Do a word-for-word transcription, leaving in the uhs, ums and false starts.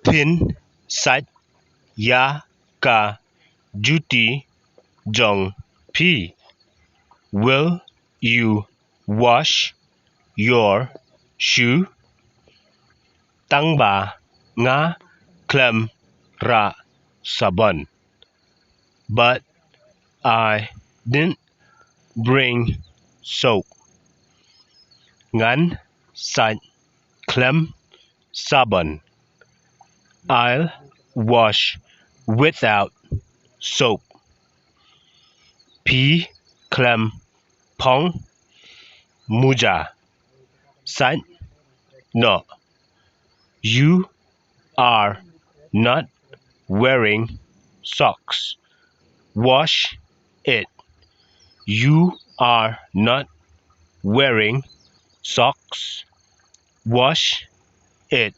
Phin sait ïa ka juti jong phi. Will you wash your shoe? Tang ba nga khlem rah sabon. But I didn't bring soap. Ngan sait khlem sabon. I'll wash without soap. Phi khlem phong muja. Sait noh. You are not wearing socks. Wash it. You are not wearing socks. Wash it.